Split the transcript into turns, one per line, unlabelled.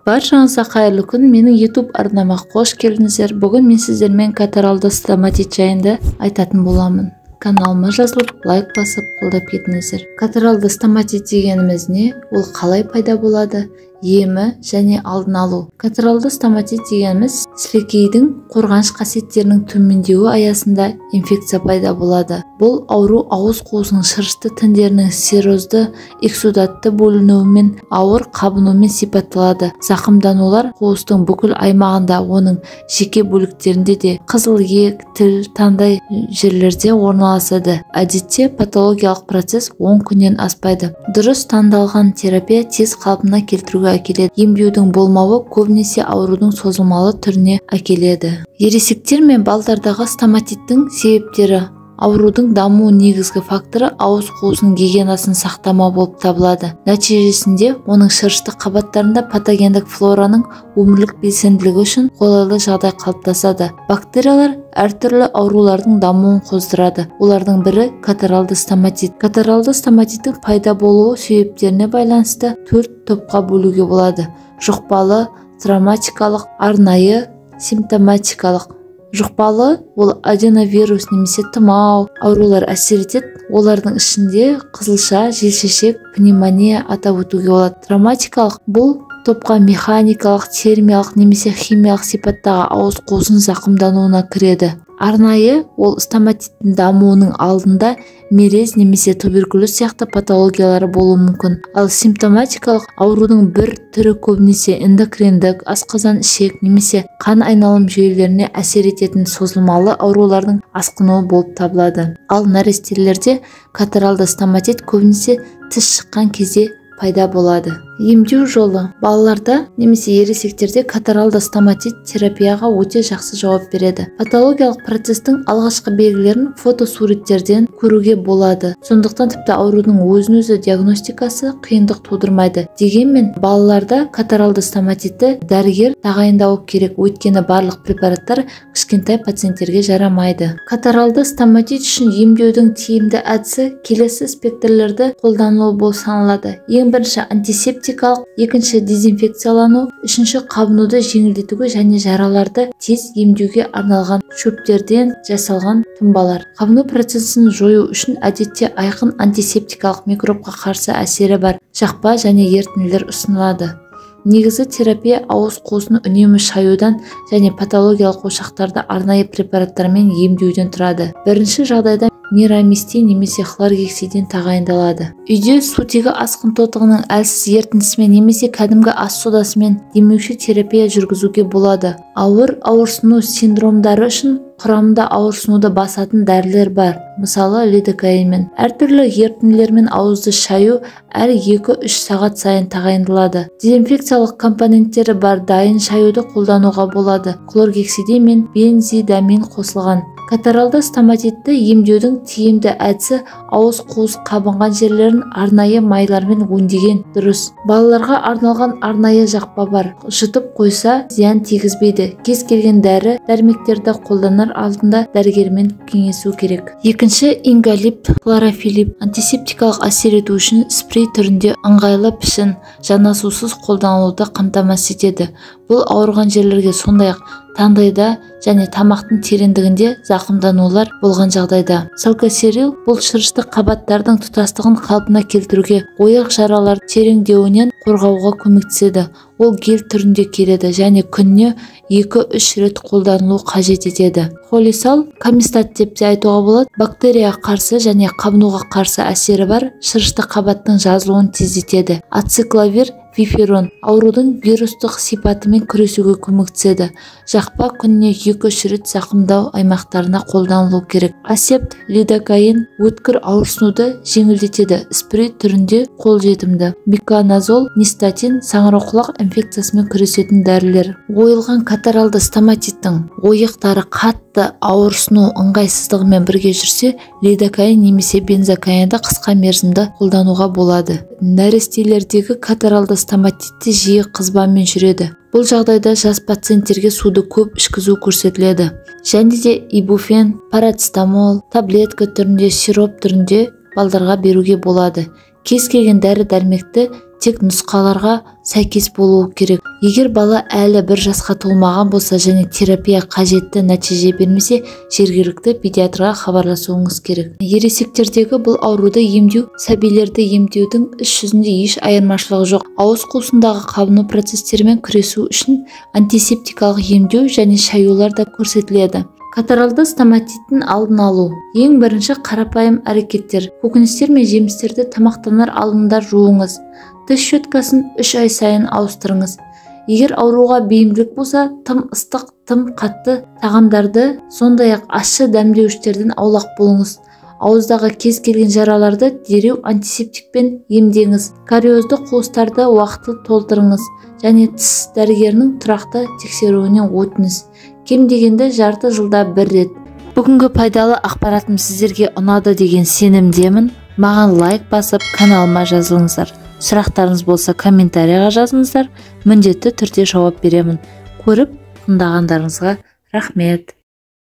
Баршаңызға қайырлы күн. Менің YouTube арнама қош келдіңіздер. Бүгін мен сіздермен катаралды стоматит жайында айтатын боламын. Каналыма жазылып, лайк басып, қолдап кетіңіздер. Катаралды стоматит дегеніміз не? Ол қалай пайда болады? Емі және алдын алу. Катаралды стоматит дегеніміз сілекейдің қорғаныш қасиеттерінің төмендеуі аясында инфекция пайда болады. Бұл ауру ауыз қуысының шырышты тіндерінің серозды эксудатты бөлінуімен, ауыр қабынумен сипатталады. Зақымданулар қуыстың бүкіл аймағында, оның жеке бөліктерінде де, қызыл иек, тіл, таңдай жерлерде орналасады. Әдетте патологиялық процесс 10 күннен аспайды. Дұрыс таңдалған терапия тез қалпына келтіруге әкеледі. Емдеудің болмауы көбінесе аурудың созылмалы түріне әкеледі. Ересектер мен балдардағы стоматиттің себептері. Аурудың дамуы негізгі факторы ауыз қуысының гигиенасын сақтамау болып табылады. Нәтижесінде оның шырышты қабаттарында патогендік флораның өмірлік белсенділігі үшін қолайлы жағдай қалыптасады. Бактериялар әртүрлі аурулардың дамуын қоздырады. Олардың бірі катаралды стоматит. Катаралды стоматиттің пайда болуы себептеріне байланысты 4 топқа бөлуге болады. Жұқпалы, травматикалық, арнайы, симптоматикалық. Жұқпалы ол аденовирус немесе тұмау аурулар әсер етеді. Олардың ішінде қызылша, желшешек, пневмония атап өтуге болады. Травматикалық бұл топқа механикалық, термиялық немесе химиялық сипаттағы ауыз қуысының зақымдануына кіреді. Арнайы ол стоматиттің дамуының алдында мерез немесе туберкулез сияқты патологиялары болуы мүмкін. Ал симптоматикалық аурудың бір түрі көбінесе эндокриндік, асқазан, ішек немесе қан айналым жүйелеріне әсер ететін созылмалы аурулардың асқынуы болып табылады. Ал нәрестелерде катаралды стоматит көбінесе тіс шыққан кезде пайда болады. Емдеу жолы. Балаларда немесе ересектерде катаралды стоматит терапияға өте жақсы жауап береді. Патологиялық процестің алғашқы белгілерін фотосуреттерден көруге болады. Сондықтан тіпті аурудың өзін-өзі диагностикасы қиындық тудырмайды. Дегенмен балаларда катаралды стоматитті дәрігер тағайындауы керек, өйткені барлық препараттар кішкентай пациенттерге жарамайды. Катаралды стоматит үшін емдеудің тиімді әдісі келесі спектрлерді қолданылу болып саналады. Ең бірінші антисептикалық, екінші дезинфекциялану, үшінші қабынуды жеңілдетуге және жараларды тез емдеуге арналған шөптерден жасалған тұнбалар. Қабыну процесін жою үшін әдетте айқын антисептикалық микробқа қарсы әсері бар жақпа және ерітінділер ұсынылады. Негізі терапия ауыз қуысын үнемі шаюдан және патологиялық ошақтарды арнайы препараттармен емдеуден тұрады. Бірінші жағдайда мирамистин немесе хлоргексидин тағайындалады. Үйде сутегі асқын тотығының әлсіз ерітіндісімен немесе кәдімгі ас содасымен демеуші терапия жүргізуге болады. Ауыр ауырсыну синдромдары үшін құрамында ауырсынуды басатын дәрілер бар, мысалы лидокаинмен. Әртүрлі ерітінділермен ауызды шаю әр 2-3 сағат сайын тағайындалады. Дезинфекциялық компоненттері бар дайын шаюды қолдануға болады. Хлоргексидин мен бензидамин қосылған. Катаралды стоматитті емдеудің тиімді әдісі ауыз қуыс қабынған жерлерін арнайы майлармен өңдеген дұрыс. Балаларға арналған арнайы жақпа бар. Жұтып қойса зиян тигізбейді. Кез келген дәрі дәрмектерді қолданар алдында дәрігермен кеңесу керек. Екінші ингалипт, хлорофиллипт антисептикалық әсер ету үшін спрей түрінде ыңғайлы пішін, жанасусыз қолданылуды қамтамасыз етеді. Бұл ауырған жерлерге сондай-ақ таңдайда және тамақтың тереңдігінде зақымданулар болған жағдайда. Салкосерил бұл шырышты қабаттардың тұтастығын қалпына келтіруге, ойық жаралар тереңдеуінен қорғауға көмектеседі. Ол гель түрінде келеді және күніне 2-3 рет қолданылу қажет етеді. Холисал камистат деп те айтуға болады. Бактерияға қарсы және қабынуға қарсы әсері бар шырышты қабаттың жазылуын тездетеді. Ацикловир, виферон аурудың вирустық сипатымен күресуге көмектеседі. Жақпа күніне 2-3 рет зақымдау аймақтарына қолданылу керек. Асепт, лидокаин өткір ауырсынуды жеңілдетеді. Спрей түрінде қолжетімді. Миконазол, нистатин саңырауқұлақ инфекциясымен күресетін дәрілер. Ойылған катаралды стоматиттің ойықтары қатты ауырсыну ыңғайсыздығымен бірге жүрсе, лидокаин немесе бензокаинді қысқа мерзімді қолдануға болады. Нәрестелердегі катаралды стоматитте жиі қызбамен жүреді. Бұл жағдайда жас пациенттерге суды көп ішкізу көрсетіледі. Және де ибуфен, парацетамол, таблетка түрінде, сироп түрінде балдарға беруге болады. Кез келген дәрі-дәрмекті тек нұсқаларға сәйкес болуы керек. Егер бала әлі 1 жасқа толмаған болса және терапия қажетті нәтиже бермесе, жергілікті педиатрға хабарласуыңыз керек. Ересектердегі бұл ауруды емдеу сәбилерді емдеудің іс жүзінде еш айырмашылығы жоқ. Ауыз қуысындағы қабыну процестерімен күресу үшін антисептикалық емдеу және шаюлар да көрсетіледі. Катаралды стоматиттің алдын алу. Ең бірінші қарапайым әрекеттер. Көкөністер мен жемістерді тамақтанар алдында жуыңыз. Тіс щеткасын 3 ай сайын ауыстырыңыз. Егер ауруға бейімділік болса, тым ыстық, тым қатты тағамдарды, сондай-ақ ащы дәмдеуіштерден аулақ болыңыз. Ауыздағы кез келген жараларды дереу антисептикпен емдеңіз. Кариозды қуыстарды уақытылы толтырыңыз және тіс дәрігерінің тұрақты тексеруіне өтіңіз. Кем дегенде жарты жылда бір рет. Бүгінгі пайдалы ақпаратым сіздерге ұнады деген сенімдемін. Маған лайк басып, каналыма жазылыңыздар. Сұрақтарыңыз болса комментарияға жазыңыздар. Міндетті түрде жауап беремін. Көріп, тыңдағандарыңызға рахмет.